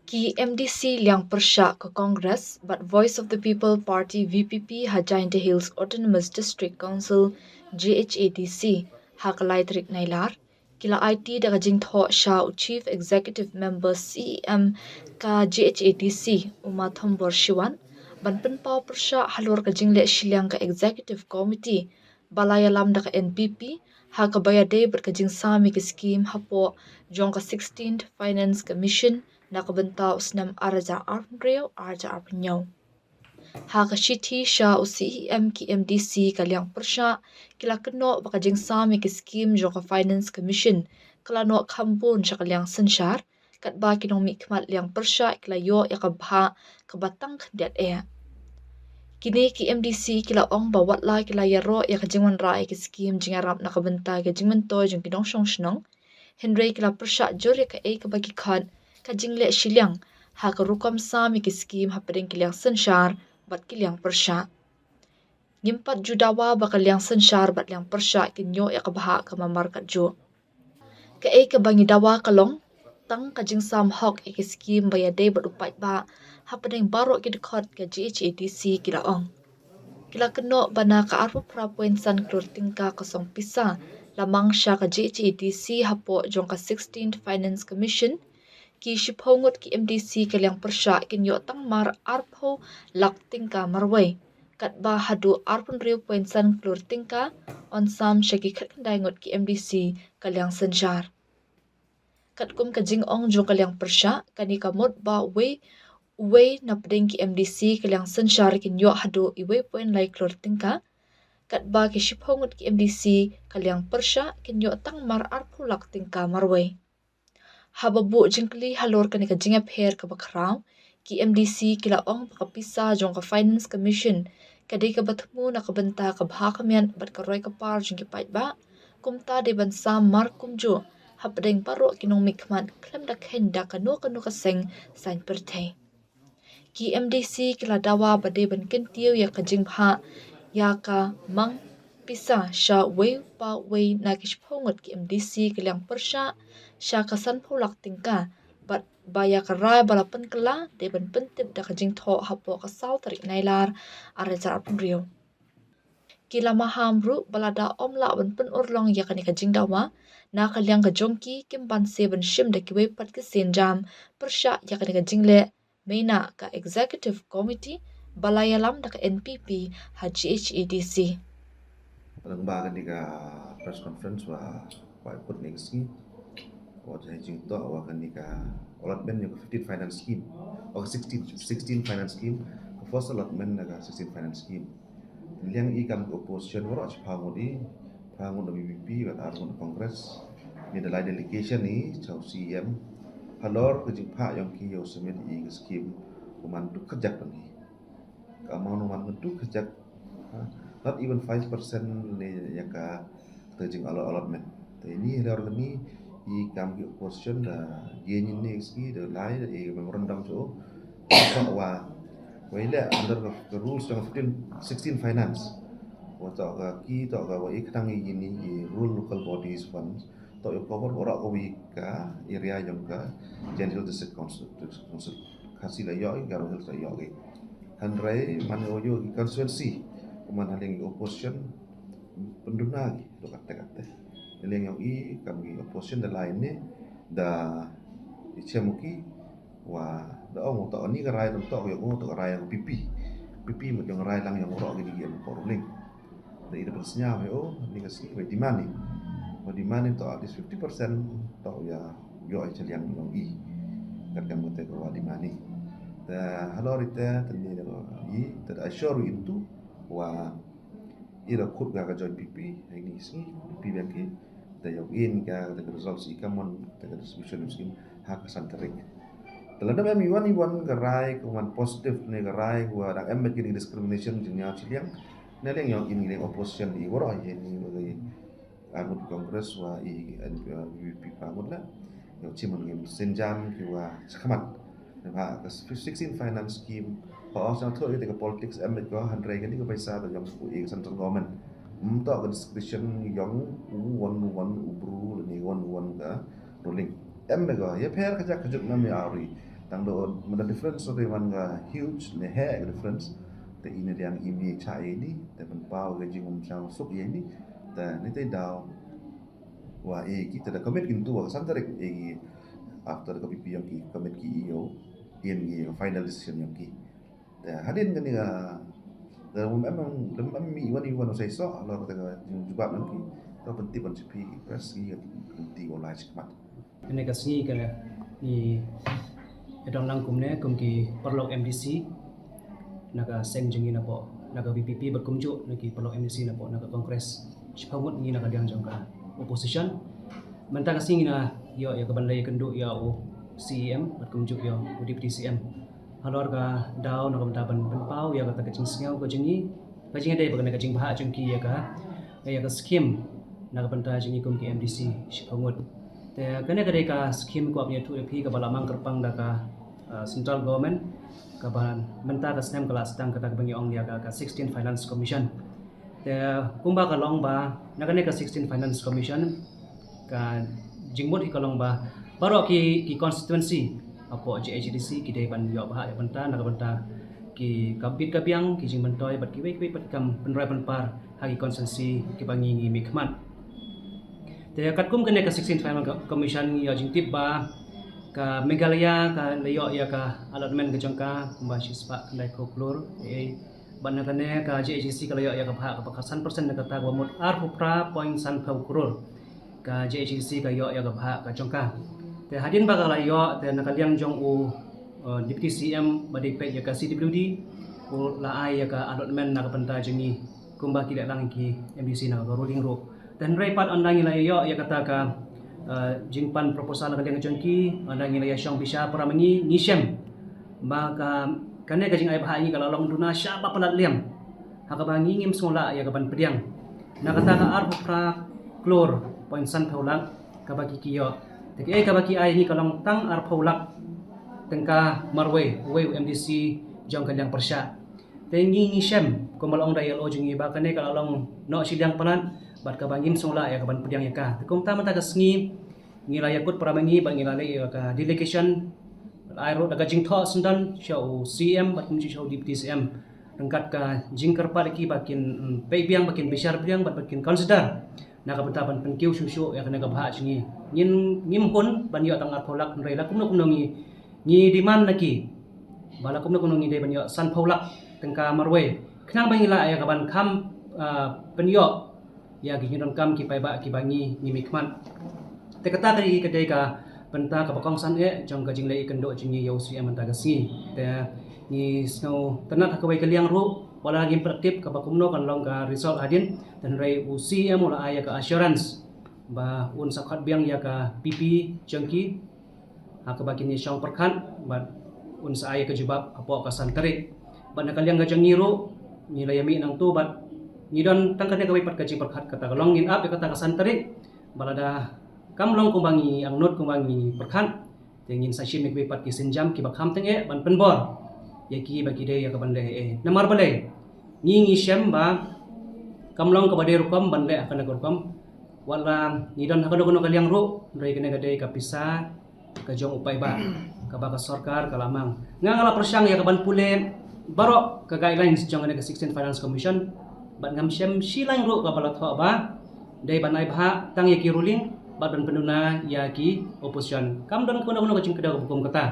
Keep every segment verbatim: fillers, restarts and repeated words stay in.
Ki M D C liang pyrshah ka Congress bad Voice of the People Party, V P P, ha Jaintia Hills Autonomous District Council, J H A D C, ha ka lai tarik Nailar, ki la aiti da ka jingthoh sha u Chief Executive Member, C E M, ka J H A D C, u Ma Thombor Shiwan, ban pynpaw pyrshah halor ka jingleh shiliang ka Executive Committee ba la ïalam da ka N P P, ha kaba ïadei bad ka jingsam ïa ki skim hapoh jong ka sixteenth Finance Commission na ka bynta u snem ar hajar arphew hynriew, ar hajar arphew hynñiew. Ha ka shithi sha u C E M, ki M D C ka liang pyrshah ki la kynnoh ba ka jingsam ïa ki skim jong ka Finance Commission ka la noh kham bun sha ka liang synshar, katba ki nongmihkhmat liang pyrshah ki la ïoh ïa ka bhah kaba tang khyndiat eh. Kine ki M D C ki la ong ba watla ki la ïaroh ïa ka jingwanrah ïa ki skim jingïarap na ka bynta ka jingmyntoi jong ki nongshong shnong, hynrei ki la pyrshah jur ïa kaei kaba ki khot ka jingleh shiliang ha ka rukom sam ïa ki skim hapdeng ki liang synshar bad ki liang pyrshah. Ngim pat ju dawa ba ka liang synshar bad liang pyrshah kin ïoh ïa ka bhah ka marmar katjuh. Kaei kaba ngi dawa ka long tang ka jingsam hok ïa ki skim ba ïadei bad u paidbah hapdeng baroh ki dkhot, ka J H A D C ki la ong. Ki la kynnoh ba na ka arphew phra point san klur tyngka ka song pisa la mang sha ka J H A D C hapoh jong ka sixteenth Finance Commission, ki shiphew ngut ki M D C ka liang pyrshah kin ïoh tang mar arphew lak tyngka marwei, katba haduh arphew hynriew point san klur tyngka yn sam sha ki khatkhyndai ngut ki M D C ka liang synshar. Katkum ka jingong jong ka liang pyrshah, kane ka mut ba uwei uwei napdeng ki M D C ka liang synshar kin ïoh haduh uwei point lai klur tyngka, katba ki shiphew ngut ki M D C ka liang pyrshah kin ïoh tang mar arphew lak tyngka marwei. Haba buh jingkylli halor kane ka jingïapher kaba khraw, ki M D C ki la ong ba ka pisa jong ka Finance Commission ka dei kaba thmu na ka bynta ka bha ka miat bad ka roi ka par jong ki paidbah, kumta dei ban sam mar kumjuh hapdeng baroh ki nongmihkhmat khlem da kheiñ da kano kano ka seng saiñ pyrthei. Ki M D C ki la dawa ba dei ban kyntiew ïa ka jingbhah ïa ka mang pisa sha uwei pa uwei na ki shiphew ngut ki M D C ka liang pyrshah sha ka sanphew lak tyngka, bad ba ïa ka rai ba la pynkylla dei ban pyntip da ka jingthoh hapoh ka saw tarik Nailar, ar hajar arphew hynriew. Ki la maham ruh ba lada ym lah ban pynurlong ïa kane ka jingdawa na ka liang ka jong ki, kim banse ban shim da kiwei pat ki sienjam pyrshah ïa kane ka jingleh, mynta ka Executive Committee ba la ïalam da ka N P P ha J H A D C. Lyngba kane ka press conference wa, wa kut ne ka sngi, wa jai jingtoh wa kane ka allotment ïa ka fifteen finance scheme, wa ka sixteen, sixteen finance scheme, ka first allotment na ka sixteen finance scheme. Liang i kam ka opposition waroh, shiphew ngut i, phra ngut na V P P bad ar ngut na Congress. Ni da lai delegation i cha u C E M halor ka jingphah ïong ki ïa u submit i ka scheme, u man duk kajak ban i. Ka amount u man duk kajak, ha, not even five percent ne ïa ka, ka jing allot-, allotment. Te ini halor kani i kam ki opposition da ïa ni ne ski da lai da i memorandum cho. Wa, wa i leh under the, the rules jong fifteen, sixteen finance. Wa toh ka ki toh ka wa i kdang i ni i rural local bodies funds. Toh ïa cover waroh ka wi ka area jong ka Jaintia Hills District Council, District Council. Khasi la ïoh i, Garo Hills la ïoh i. Hynrei man ïoh ïoh i constituency, man ha liang i opposition pynduna ki, to kata kata. Ha liang ïong i kam ki opposition da lai ne da i chem u ki, wa da ong toh ni ka rai, toh ïong toh ka rai ïong P P. P P mut ïong rai lang ïong roh ki ni ki em ko ruling. Da i da pynsñiaw ïa u, ni ka sngi wa demand i. Wa demand i toh at least fifty percent toh ïa ïoh i cha liang ïong i. Kat kam kata ka wa demand i. Da halor ite, te ni da i, te da assure into wa i da khut ka ka join P P, ha ini sngi, P P biang ki, da ïong in ka, da ka results i ka mon, da ka distribution scheme, ha ka san tarik. Te lada em i wan i wan ka rai, ka wan positive ne ka rai, wa da em met ki discrimination, jingñiaw chiliang, ne liang ïong in liang opposition i waroh i ni wa i, ah, mut Congress wa i, ah, V P P pa mut la. Ïong chi mon ngim sienjam ki wa chakhmat. Ba ka sixteen finance scheme, pa os na thoh ite ka politics em met ko, hynrei kani ka paisa da ïong u i central government. Ym toh ka discretion ïong u wan u wan u bru ne wan u wan ka ruling. Em met ko, ïapher ka jak ka juk nam ïa ri. Tang do mynta difference, so te man ka huge ne he ka difference. Te ine diang imi cha ini te pynpaw ka jingum chang suk ini. Te ni te daw wa e ki te da commit kin tu wa san tarik e ki after ka P P yong ki commit ki io in ki final decision yong ki. Te hadin kani ka da mem mem mi wan i wan usai so lo ka jubab yong ki. Ka pynti ban chipi press ki ka pynti wa lai chikmat. Kane ka sngi ka ngi ïadon lang kumne kum ki paralok M D C na ka seng jong ngi napoh na ka V P P bad kumjuh na ki paralok M D C napoh na ka Congress. Shiphew ngut ngi na ka liang jong ka opposition. Mynta ka sngi ngi na ïoh ïa ka ban leit ïakynduh ïa u C E M bad kumjuh ïa u Deputy C E M. Halor ka daw na ka bynta ban pynpaw ïa kata ka jingsngew ka jong ngi, ka jingïadei bad kane ka jingbha jong ki ïa ka, ïa ka skim na ka bynta jong ngi kum ki M D C shiphew ngut. Te kane ka dei ka skim ko ap ïathuh ïa phi kaba la mang kyrpang da ka, uh, central government, kaba mynta ka snem ka la sdang kata kaba ngi ong ïa ka, ka sixteen Finance Commission. Te kumba ka long ba na kane ka sixteen Finance Commission ka jingmut hi ka long ba baroh ki, ki constituency hapoh J H A D C ki dei ban ïoh bha ïa bynta na ka bynta ki ka bit ka biang, ki jingmyntoi bad kiwei kiwei pat ki kam pynroi pynpar ha ki constituency kiba ngi ngi mihkhmat. Te katkum kane ka sixteen Finance Commission ngi ïoh jingtip ba ka Meghalaya ka la ïoh ïa ka allotment ka jong ka kumba shispah khyndai phew klur. Bad na kane ka J H A D C ka la ïoh ïa ka bhah kaba khatsan percent na kata kaba mut arphew phra point san phew klur ka J H A D C ka ïoh ïa ka bhah ka jong ka. Te hadien ba ka la ïoh te na ka liang jong u, uh, Deputy C M ba dei peit ïa ka C W D u la ai ïa ka allotment na ka bynta jong ngi kumba ki leh lang ki M D C na ka ruling ruh. Te hynrei pat ynda ngi la ïoh ïa kata ka, uh, jingpan proposal na ka liang jong ki, ynda ngi la ïa shong bishar para ma ngi ngi shem ba ka kane ka jingai bhah ngi ka la long duna shah ba palat liam. Ha kaba ngi ngim sngewlah ïa ka ban pdiang na kata ka arphew phra klur point san phew lak kaba ki ki ïoh. Te kiei kaba ki ai ngi ka long tang arphew lak tyngka marwei uwei u M D C jong ka liang pyrshah. Te ngi ngi shem kumba la ong da ïa la jong ngi ba kane ka la long noh shiliang palat bad kaba ngim sngewlah ïa ka ban pdiang ïa ka. Te kumta mynta ka sngi ngi la ïakut para ma ngi bad ngi la leit ïa ka delegation ai ruh da ka jingthoh syndon sha u C M bad kumjuh sha u Deputy C M ryngkat ka jingkyrpad ïa ki ba kin, mm, peit biang, ba kin bishar biang bad ba kin consider na ka bynta ban pynkiew shuh shuh ïa kane ka bhah jong ngi. Ngin, ngim hun ban ïoh tang arphew lak hynrei la kumno kumno ngi, ngi demand na ki ba la kumno kumno ngi dei ban ïoh sanphew lak tyngka marwei khnang ba ngi lah ïa ka ban kham, ah, pynïoh ïa ki jingdonkam ki paidbah kiba ngi ngi mihkhmat. Te kata ka dei, ka dei ka bynta kaba kongsan eh jong ka jingleit ïakynduh jong ngi ïa u C M mynta ka sngi. Te ngi sngewtynnat ha kawei ka liang ruh wat la ngim pat tip kaba kumno kan long ka result hadien. Te hynrei u C M u la ai ïa ka assurance ba un sa khot biang ïa ka P P jong ki ha kaba kin ïa shong pyrkhat bad un sa ai ïa ka jubab hapoh ka san tarik. Bad na ka liang ka jong ngi ruh ngi la ïa mih nangtu bad ngi don tang kane kawei pat ka jingpyrkhat kata ka long ngin ap ïa kata ka san tarik. Bad lada kam long kumba ngi angnud kumba ngi pyrkhat te ngin sa shim ïa kawei pat ki sienjam kiba kham tyngeh ban pynbor ïa ki ba ki dei ïa ka ban leh eh. Namar balei ngi ngi shem ba kam long kaba dei rukom ban leh ha kane ka rukom. Wat la ngi don ha kano kano ka liang ruh hynrei kane ka dei ka pisa ka jong u paidbah kaba ka sorkar ka la mang. Nga nga la pyrshang ïa ka ban pule baroh ka guidelines jong kane ka sixteen Finance Commission bad ngam shem shi lain ruh kaba la thoh ba dei ban ai bhah tang ïa ki ruling bad ban pynduna ïa ki opposition. Kam don kano kano ka jingkdew kaba kum kata.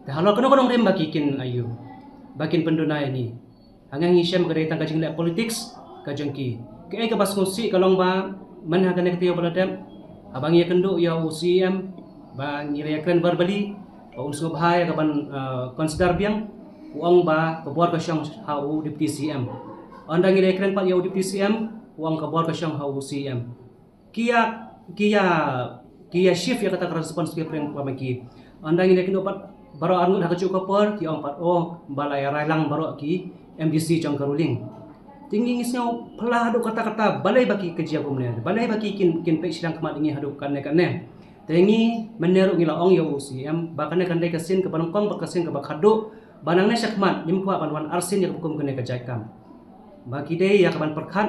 Te halor kano kano rim ba ki kin aiu ba kin pynduna ïa ngi. Ha nga ngi shem ka dei tang ka jingleh politics ka jong ki. Kaei kaba sngewsih ka long ba man ha kane ka taïew ba la dep haba ngi ïakynduh ïa u C M ba ngi la ïakren verbally ba un sngewbha ïa ka ban, uh, consider biang. U ong ba ka bor ka shong ha u Deputy C M. Ynda ngi la ïakren pat ïa u Deputy C M u ong ka bor ka shong ha u C M. Ki ïa, ki ïa, ki ïa shift ïa kata ka responsibility ba ma ki. Ynda ngi la ïakynduh pat baroh arngut ha kajuh ka por ki ong pat oh ba la ïa rai lang baroh ki M D C jong ka ruling. Te ngi ngi sngew phylla haduh katta katta balei ba ki ka jia kumne, balei ba ki kin, kin peit shiliang khmat ngi haduh kane kane. Te ngi mynne ruh ngi la ong ïa u C M ba kane kan dei ka sien kaba nyngkong bad ka sien kaba khatduh ba nangne shakhmat ngim kwah ban wan arsien ïa kaba kum kane ka jait kam. Ba ki dei ïa ka ban pyrkhat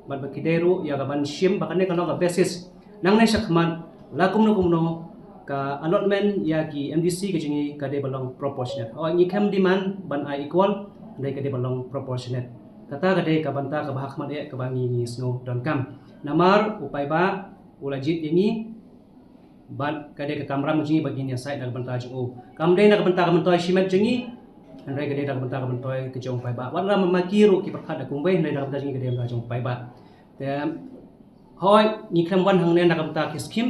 bad ba ki dei ruh ïa ka ban shim ba kane ka long ka basis. Nangne shakhmat la kumno kumno Ka allotment ïa ki M D C ka jong ngi ka dei ban long proportionate. Hooid, ngi khlem demand ban ai equal, hynrei ka dei ban long proportionate. Kata ka dei ka bynta kaba hakhmat eh kaba ngi ngi sngew donkam. Namar u paidbah u la jied ïa ngi, bad ka dei ka kamram jong ngi ba ngin ïasaid na ka bynta jong u. Kam dei na ka bynta ka myntoi shimet jong ngi, hynrei ka dei na ka bynta ka myntoi ka jong u paidbah. Wat la ma ki ruh ki pyrkhat da kumwei, hynrei na ka bynta jong ngi ka dei na ka bynta jong u paidbah. Te hooid, ngi khlem wan hangne na ka bynta ki skim,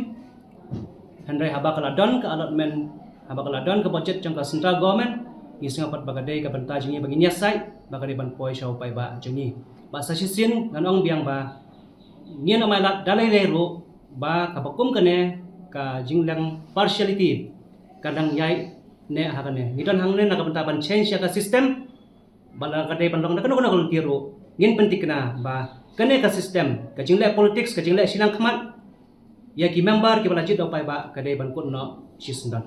hynrei haba ka la don ka allotment, haba ka la don ka budget jong ka central government, ngi sngew pat ba ka dei ka bynta jong ngi ba ngin ïasaid, ba ka dei ban poi sha u paidbah jong ngi. Bad sa shisien ngan ong biang ba ngin ym ailad da lei lei ruh ba kaba kum kane ka jinglong partiality ka dang ïaid ne ha kane. Ngi don hangne na ka bynta ban change ïa ka system, ba la ka dei ban long da kano kano ka lynti ruh, ngin pynthikna ba kane ka system, ka jingleh politics, ka jingleh shiliang khmat ïa ki member kiba la jied da u paidbah, ka dei ban kut noh shisyndon.